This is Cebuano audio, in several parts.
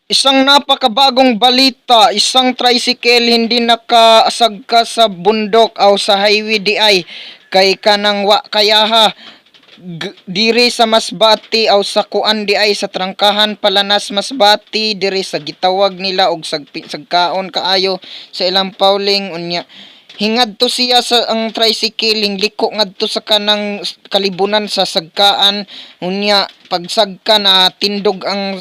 Isang napakabagong balita, isang tricycle hindi nakaasagka sa bundok o sa highway di ay kay kanang wa kayaha diri sa Masbate o sa kuan di ay sa Trangkahan, Palanas, Masbate, diri sa gitawag nila og sagkaon kaayo sa ilang pauling. Unya hingadto siya sa ang tricycle, liko ngadto sa kanang kalibunan sa sagkaan. Unya pagsagka na tindog ang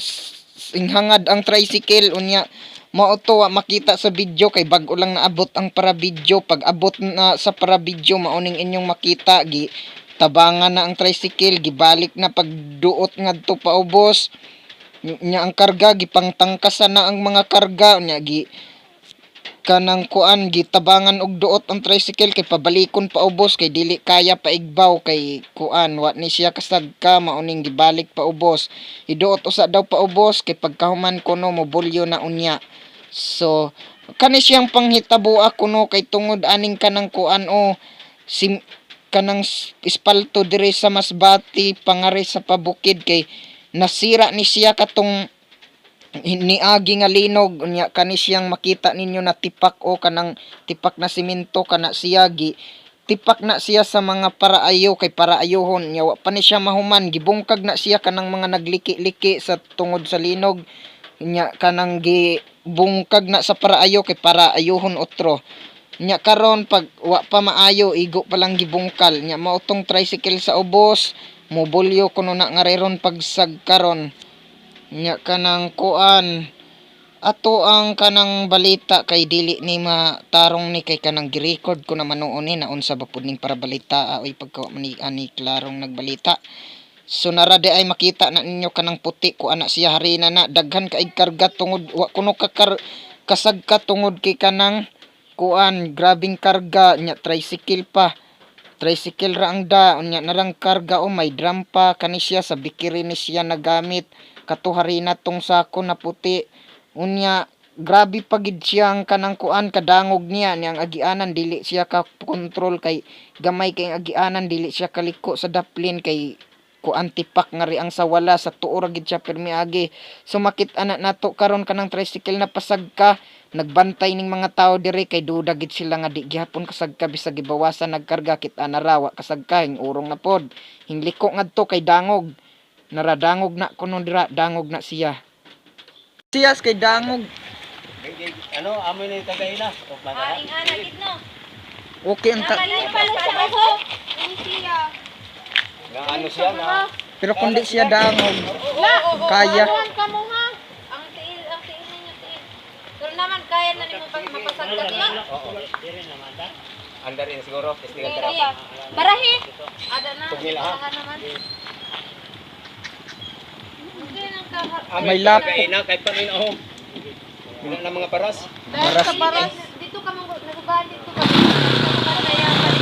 inghangad ang tricycle. Unya mao to, wa makita sa video kay bag-o lang naabot ang para video. Pag abot na sa para video, mao ning inyong makita, gi tabangan na ang tricycle, gibalik na pagduot ngadto paubos. Nya ang karga gipangtangkasan na ang mga karga. Unya gi kanang kuan, gitabangan og duot ang tricycle kay pabalikon paubos kay dili kaya paigbaw kay kuan, wa ni siya kasagka. Mao ning gibalik paubos, iduot usa daw paubos kay pagkahuman kuno mobulyo na unya. So kani siyang panghitaboa kuno kay tungod aning kanang kuan o sim kanang espalto diri sa Masbate pangari sa pabukid kay nasira ni siya katong niagi nga linog. Unya kani siyang makita ninyo na tipak o kanang tipak na simento, kana siya gi tipak na siya sa mga paraayo kay paraayohon. Nya wa pa ni siya mahuman, gibungkag na siya kanang mga nagliki-liki sa tungod sa linog. Nya kanang gibungkag na sa paraayo kay paraayohon otro. Nya karon pag wa pa maayo, igo pa lang gibungkal. Nya mao tong tricycle sa ubos, mobulyo kuno na nga reron pagsag karon. Nya kanang kuan, ato ang kanang balita kay dili ni matarong ni kay kanang gi-record ko naman noon ni naunsa ba pud ning para balita oy pagka wa man ni ani klarong nagbalita. So nara di ay makita na ninyo kanang puti ko ana siya, harina na, daghan kaig karga tungod wa kuno kakar kasagka tungod kay kanang kuan, grabing karga. Nya tricycle pa, tricycle ra ang da. Unya narang karga o may drum pa. Kani siya sa bikiri ni siya nagamit kato, harina tong sako na puti. Unya grabe pa gid siya ang kanang kuan, kadangog niya niyang agianan, dili siya ka kontrol kay gamay kay ang agianan, dili siya kaliko sa daplin kay kuan, tipak nga ri ang sawala sa tuo ra gid siya pirmi agi. So makit-an na nato karon kanang tricycle na pasagka. Nagbantay ning mga tao diri kay duda gid sila nga di gihapon kasagka bisag gibawasan nagkarga. Kit ana ra, wa kasagka, hing urong na pod, hingliko ngadto kay dangog naradangog na kuno dira, dangog na siya siyas kay dangog. Ano, amoy na yung tagaina. Ah, ingana gid no. Okay ang ta. Naman pala sa ako. Ini siya. Nga ano siya na. Pero kung di siya dangog Na, kaya. Anuhan ka mo ha. Ang tiil ninyo tiil. Pero naman kaya na nimo pag mapasagkat na. Oo. Andar rin siguro. Testingan ka Kaya. Barahi. Ada na. Tugmil, ha? Saka naman. Okay nang kaha. May lapok. Tagaina, kahit pa rin ako. Wala na mga paras. Dahil Baras. sa baras. Dito ka mong nagubahan dito ka.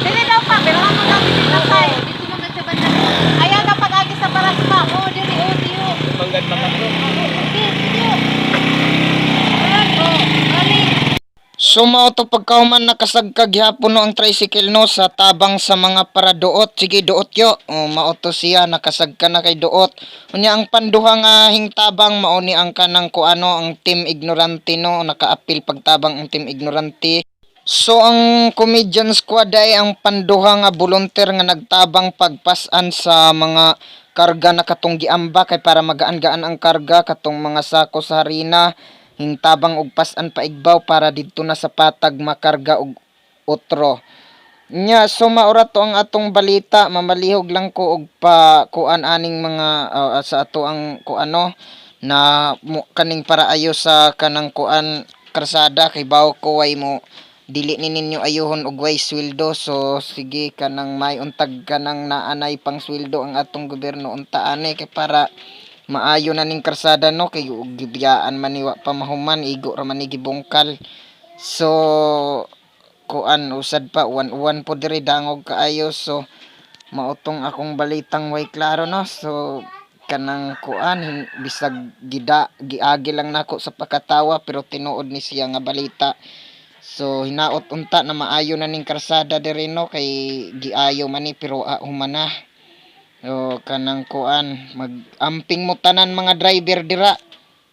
Dili daw pa, pero mo daw dito sa. Dito man sa banda. Ayaw na pag-agi sa baras pa. Oh, dili oh, diyo. Manggad makatro. Okay, diyo. Ayan, oh, ali. So mao to, pagkahuman nakasagka gihapon no ang tricycle no sa tabang sa mga paraduot. Sige, duot yo. O, mao to siya nakasagka na kay duot. Unya ang panduha nga hingtabang mao ni ang kanang kuano, ang Team Ignorante no, nakaapil pagtabang ang Team Ignorante. So ang Comedian Squad ay ang panduha nga volunteer nga nagtabang pagpasan sa mga karga na katong giamba kay para magaan-gaan ang karga katong mga sako sa harina, hintabang og pasan paigbaw para didto na sa patag makarga og otro. Nya so maura to ang atong balita. Mamalihog lang ko og pa kuan aning mga sa ato ang kuano na mo, kaning para ayo sa kanang kuan karsada kay bawo ko way mo dili ni ninyo ayuhon og way sweldo. So sige, kanang may untag kanang naanay pang sweldo ang atong gobyerno unta ani kay para maayo na ning karsada no, kay ug gibiyaan man ni, wa pa mahuman, igo ra man ni gibungkal. So kuan, usad pa uwan-uwan po diri, dangog kaayo. So mautong akong balitang way klaro no. So kanang kuan, bisag gida giagi lang nako sa pakatawa, pero tinuod ni siya nga balita. So hinaot unta na maayo na ning karsada diri no, kay giayo man ni pero human na. O kanang kuan, mag-amping mo tanan mga driver dira.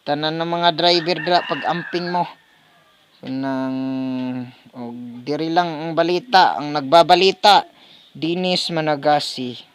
Tanan ng mga driver dira pag amping mo. Nang og diri lang ang balita, ang nagbabalita, Dinis Managasi.